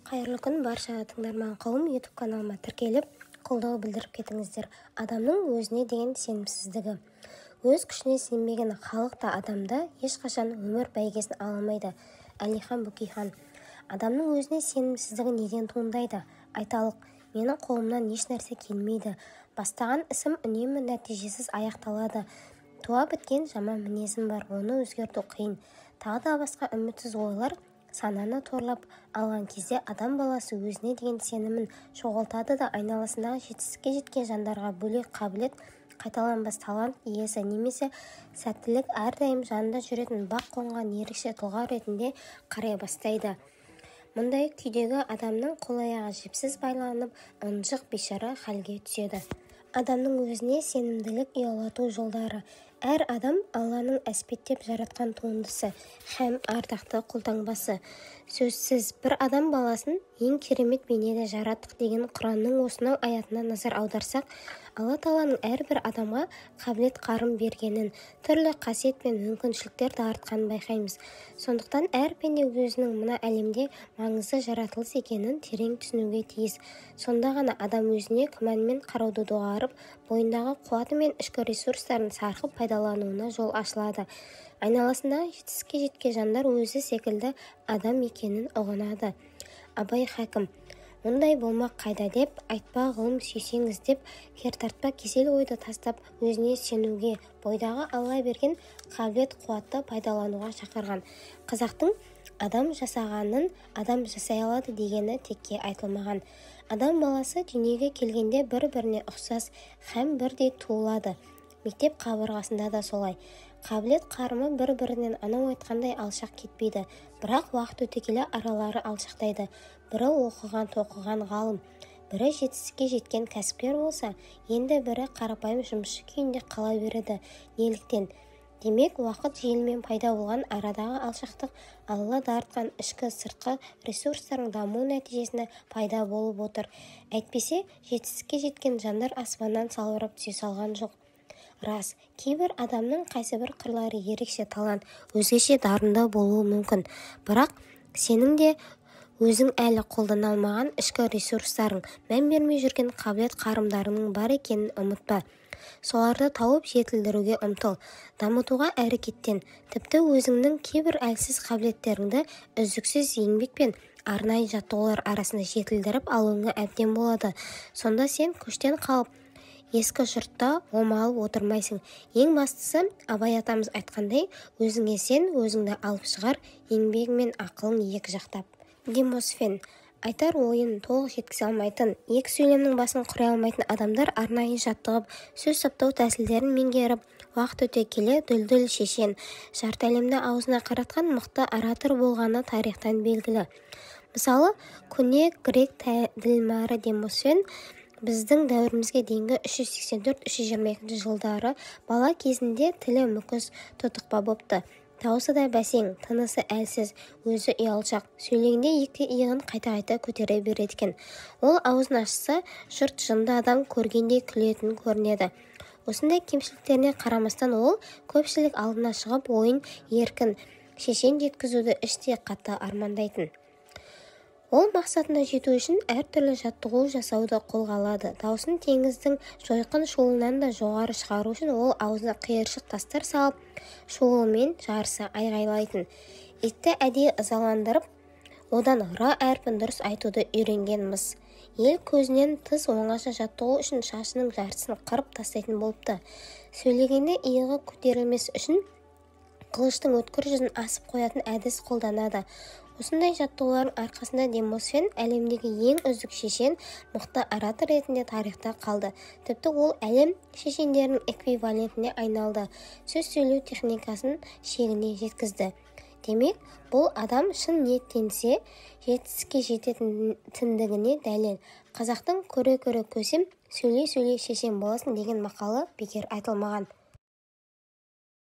Қайырлы күн, барша тыңдарман қауым! YouTube каналыма тіркеліп, қолдау білдіріп кетіңіздер. Адамның өзіне деген сенімсіздігі. Өз күшіне сенбеген халық та, адам да ешқашан өмір бәйгесін ала алмайды. Әлихан Бөкейхан. Адамның өзіне сенімсіздігі неден туындайды? Айталық, менің қолымнан ешнәрсе келмейді, бастаған ісім үнемі нәтижесіз аяқталады, туа біткен жаман мінезім бар, оны өзгерту қиын, тағы да басқа үмітсіз ойлар сананы торлап алған кезде адам баласы өзіне деген сенімін жоғалтады да, айналасындағы жетістікке жеткен жандарға бөлек қабілет, қайталанбас талант иесі немесе сәттілік әрдайым жанында жүретін бақ қонған ерекше тұлға ретінде қарай бастайды. Мұндай күйдегі адамның қол-аяғы жіпсіз байланып, ынжық, бейшара халге түседі. Адамның өзіне сенімділік ұялату жолдары. Әр адам Алланың әспеттеп жаратқан туындысы һәм ардақты қолтаңбасы. Сөзсіз, бір адам баласын ең керемет бейнеде жараттық деген Құранның осынау аятына назар аударсақ, Алла Тағаланың әрбір адамға қабілет-қарым бергенін, түрлі қасиет пен мүмкіншіліктер дарытқанын байқаймыз. Сондықтан әр пенде өзінің мына әлемде маңызды жаратылыс екенін терең түсінуге тиіс. Сонда ғана адам өзіне күмәнмен қарауды доғарып, бойындағы қуаты мен ішкі ресурстарын сарқып пайдалануына жол ашылады. Айналасындағы жетістікке жеткен жандар өзі секілді адам екенін ұғынады. Абай хакім: «Ондай болмақ қайда деп айтпа, ғылым сүйсеңіз», – деп кертартпа кесел ойды тастап, өзіне сенуге, бойдағы Алла берген қабілет-қуатты пайдалануға шақырған. Қазақтың «Адам жасағанын адам жасай алады» дегені текке айтылмаған. Адам баласы дүниеге келгенде бір-біріне ұқсас һәм бірдей туылады. Мектеп қабырғасында да солай. Қабілет-қарымы бір-бірінен анау айтқандай алшақ кетпейді. Бірақ уақыт өте келе аралары алшақтайды. Бірі оқыған-тоқыған ғалым, бірі жетістікке жеткен кәсіпкер болса, енді бірі қарапайым жұмысшы күйінде қала береді. Неліктен? Демек, уақыт желімен пайда болған арадағы алшақтық Алла дарытқан ішкі-сыртқы ресурстардың дамуы нәтижесінде пайда болып отыр. Әйтпесе, жетістікке жеткен жандар аспаннан салбырап түсе салған жоқ. Рас, кейбір адамның қайсыбір қырлары ерекше талант, өзгеше дарынды болуы мүмкін. Бірақ сенің де өзің әлі қолдана алмаған ішкі ресурстарың, мән бермей жүрген қабілет-қарымдарыңның бар екенін ұмытпа. Соларды тауып, жетілдіруге ұмтыл, дамытуға әрекеттен. Тіпті өзіңнің кейбір әлсіз қабілеттеріңді үздіксіз еңбек пен арнайы жаттығулар арасында жетілдіріп алуыңа әбден болады. Сонда сен көштен қалып, ескі жұртта омалып отырмайсың. Ең бастысы, Абай атамыз айтқандай, өзіңе сен, өзіңді алып шығар еңбегің мен ақылың екі жақтап. Демосфен. Айтар ойын толық жеткізе алмайтын, екі сөйлемнің басын құрай алмайтын адамдар арнайы жаттығып, сөз саптау тәсілдерін меңгеріп, уақыт өте келе дүлдүл шешен, жарты әлемді аузына қаратқан мықты оратор болғаны тарихтан белгілі. Мысалы, көне грек ділмары Демосфен біздің дәуірімізге дейінгі 384-322 жылдары бала кезінде тілі мүкіс, тұтықпа бопты. Даусы да бәсең, тынысы әлсіз, өзі ұялшақ, сөйлегенде екі иығын қайта-қайта көтере береді екен. Ол аузын ашса, жұрт жынды адам көргендей күлетін көрінеді. Осындай кемшіліктеріне қарамастан ол көпшілік алдына шығып, ойын еркін, шешен жеткізуді іштей қатты армандайтын. Ол мақсатына жету үшін әртүрлі жаттығу жасауды қолға алады. Даусын теңіздің жойқын шуылынан да жоғары шығару үшін ол аузына қиыршық тастар салып, шуылмен жарыса айғайлайтын. Итті әдейі ызаландырып, одан «р» әрпін дұрыс айтуды үйренген-мыс. Ел көзінен тыс оңаша жаттығу үшін шашының жартысын қырып тастайтын болыпты. Сөйлегенде иығы көтерілмес үшін қылыштың өткір жүзін асып қоятын әдіс қолданады. Осындай жаттығулардың арқасында Демосфен әлемдегі ең үздік шешен, мықты оратор ретінде тарихта қалды. Тіпті ол әлем шешендерінің эквивалентіне айналды. Сөз сөйлеу техникасын шегіне жеткізді. Демек, бұл адам шын ниеттенсе, жетістікке жететіндігіне дәлел. Қазақтың «Көре-көре көсем, сөйлей-сөйлей шешен боласың» деген мақалы бекер айтылмаған.